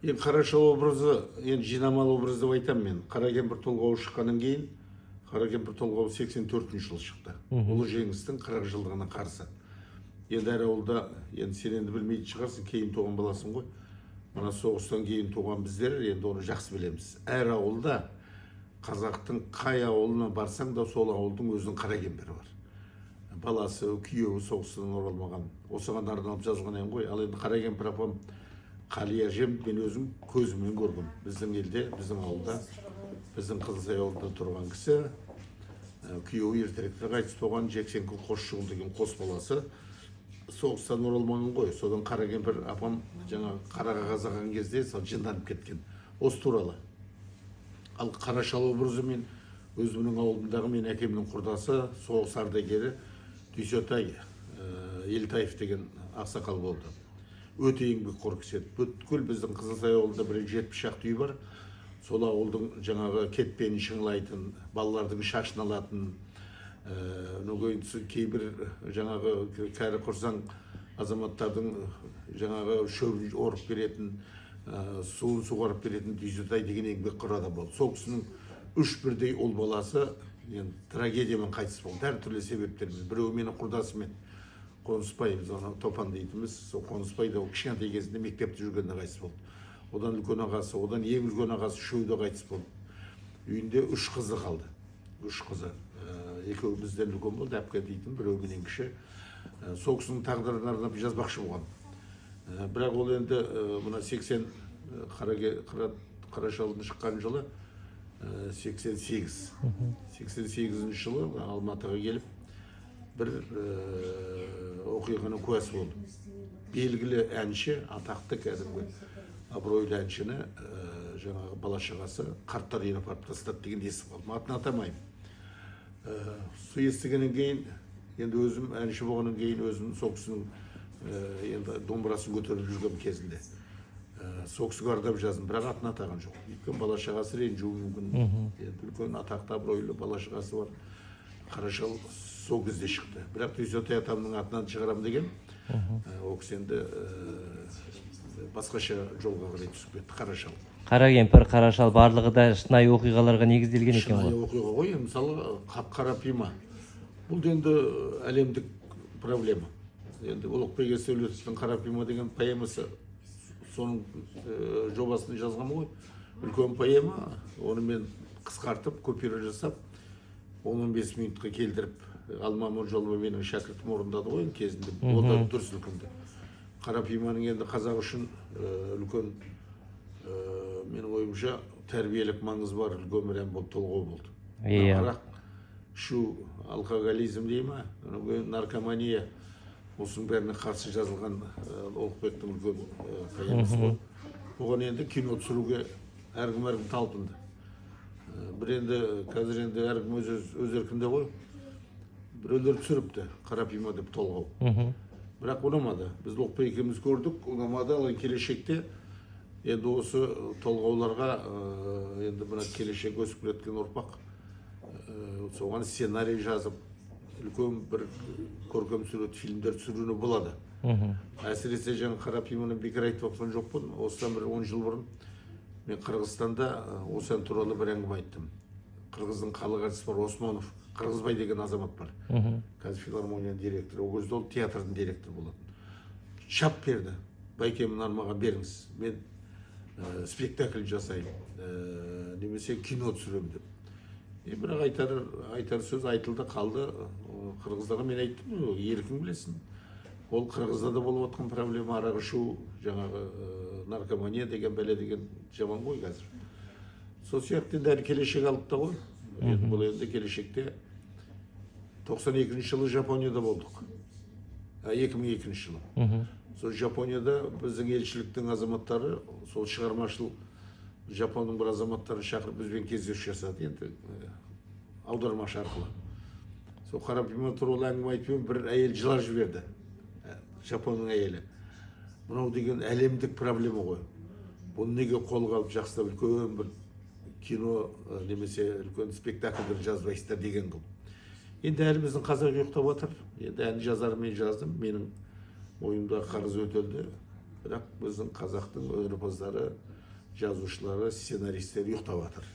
Енді Қара шал образы енді жинамалы образ деп айтамын мен. Қара кемпір толғауы шыққаннан кейін, Қара кемпір толғауы 84 жылы шықты, Ұлы Жеңістің 40 жылдығына қарсы. Енді әр ауылда, енді сен енді білмейтін шығарсың, кейін туған баласың ғой, мына соғыстан кейін туған біздер енді оны жақсы білеміз. Әр ауылда, қазақтың қай ауылына барсаң да, сол ауылдың өзінің қара кемпірі бар, баласы, күйеуі соғыстан оралмаған, осыған арналып жазылған ән ғой. Ал енді қара кемпір апам, Қали әжем, мен өзім көзіммен көргем. Біздің елде, біздің ауылда, біздің Қызылсай ауылында тұрған кісі, күйеуі ертеректе қайтыс болған, Жексенкүл, Қосшығұл деген қос баласы соғыстан оралмаған ғой. Содан қара кемпір апам жаңағы қара қағаз алған кезде сол жынданып кеткен, осы туралы. Ал Қара шал образы мен өзімнің ауылымдағы мен әкемнің құрдасы, соғыс ардагері Дүйсетай Елтаев деген ақсақал болды. Өте еңбекқор кісі еді. Бүткіл біздің Қызылсай ауылында бір 70 шақты үй бар. Сол ауылдың жаңағы кетпенін шыңлайтын, балалардың шашын алатын, кейбір жаңағы кәрі құрсаң азаматтардың жаңағы шөбін орып беретін, суын суғарып беретін Дүйсетай деген еңбекқор адам болды. Сол кісінің үш бірдей ұл баласы енді трагедиямен қайтыс болды, әртүрлі себептермен. Біреуі менің құрдасым еді, Қонысбай, біз оны Топан дейтінбіз. Сол Қонысбай да ол кішкентай кезінде, мектепте жүргенде қайтыс болды. Одан үлкен ағасы, одан ең үлкен ағасы, үшеуі де қайтыс болды. Үйінде үш қызы қалды, үш қызы. Екеуі бізден үлкен болды, әпке дейтін, біреуі менен кіші. Сол кісінің тағдырына арнап жазбақшы болған. Бірақ ол енді мына 80 қара шалдың шыққан жылы 88, 88-жылы Алматыға келіп бір оқиғаның куәсі болдым. Белгілі әнші, атақты, кәдімгі абыройлы әншіні жаңағы бала шағасы қарттар үйіне апарып тастады дегенді естіп қалдым, атын атамаймын. Сол естігеннен кейін, енді өзім әнші болғаннан кейін, өзім сол кісінің енді домбырасын көтеріп жүрген кезінде сол кісіге арнап жаздым, бірақ атын атаған жоқ, өйткені бала шағасы ренжуі мүмкін. Енді үлкен атақты, абыройлы бала шағасы бар. Қара шал сол кезде шықты, бірақ Дүйсетай атамның атынан шығарамын деген. Ол кісі енді басқаша жолға қарай түсіп кетті. Қара шал. Қара кемпір, қара шал, барлығы да шынайы оқиғаларға негізделген екен Шынайы ғой. оқиға ғой. Енді мысалы, қап қара пима, бұл да енді әлемдік проблема. Енді Ұлықбек Есдәулетовтің «Қара пима» деген поэмасы, соның жобасын жазған ғой. Үлкен поэма, оны мен қысқартып, купюра жасап, 10-15 минутқа келтіріп, Алма Аманжолова, менің шәкіртім, орындады ғой енді кезінде. Ол да дүр сілкінді. Қара пиманың енді қазақ үшін үлкен, менің ойымша, тәрбиелік маңызы бар үлкен бір ән болып, толғау болды. Арақ ішу, алкоголизм дей ма, одан кейін наркомания, осының бәріне қарсы жазылған Ұлықбектің үлкен поэмасы ғой. Оған енді кино түсіруге әркім талпынды. Бір енді қазір енді әркім өз еркінде ғой. Біреулер түсіріпті «Қара пима» деп толғау, бірақ ұнамады. Біз Ұлықбек екеуміз көрдік, ұнамады. Ал келешекте енді осы толғауларға енді мына келешек өсіп келе жатқан ұрпақ соған сценарий жазып, үлкен бір көркем сурет фильмдер түсіруіне болады. Әсіресе жаңа «Қара пиманы» бекер айтып жатқан жоқпын. Осыдан бір 10 жыл бұрын мен Қырғызстанда осы ән туралы бір әңгіме айттым. Қырғыздың халық әртісі бар, Осмонов Қырғызбай деген азамат бар, қазір филармонияның директоры, ол кезде ол театрдың директоры болатын. Шап берді: «Байке, мынаны маған беріңіз, мен спектакль жасаймын немесе кино түсіремін», — деп. И бірақ айтар сөз айтылды қалды. Қырғыздарға мен айттым: «Еркің білесің, ол Қырғызда да болып жатқан проблема, арақ ішу, жаңағы наркомания деген бәле деген жаман ғой қазір». Сол сияқты енді әлі келешек алыпта ғой. Енді бұл енді келешекте. 92-жылы Жапонияда болдық, 2002 жылы. Сол Жапонияда біздің елшіліктің азаматтары, сол шығармашыл жапонның бір азаматтарын шақырып, бізбен кездесу жасады енді аудармашы арқылы. Сол «Қара пима» туралы әңгіме айтып едім, бір әйел жылап жіберді, жапонның әйелі: «Мынау деген әлемдік проблема ғой, бұны неге қолға алып, жақсылап үлкен бір кино немесе үлкен спектакльдер жазбайсыздар?» — деген қылып. Енді әлі біздің қазақ ұйықтап жатыр. Енді ән жазар мен жаздым, менің мойнымдағы қарыз өтелді, бірақ біздің қазақтың өнерпаздары Жазушылары, сценаристері ұйықтап жатыр.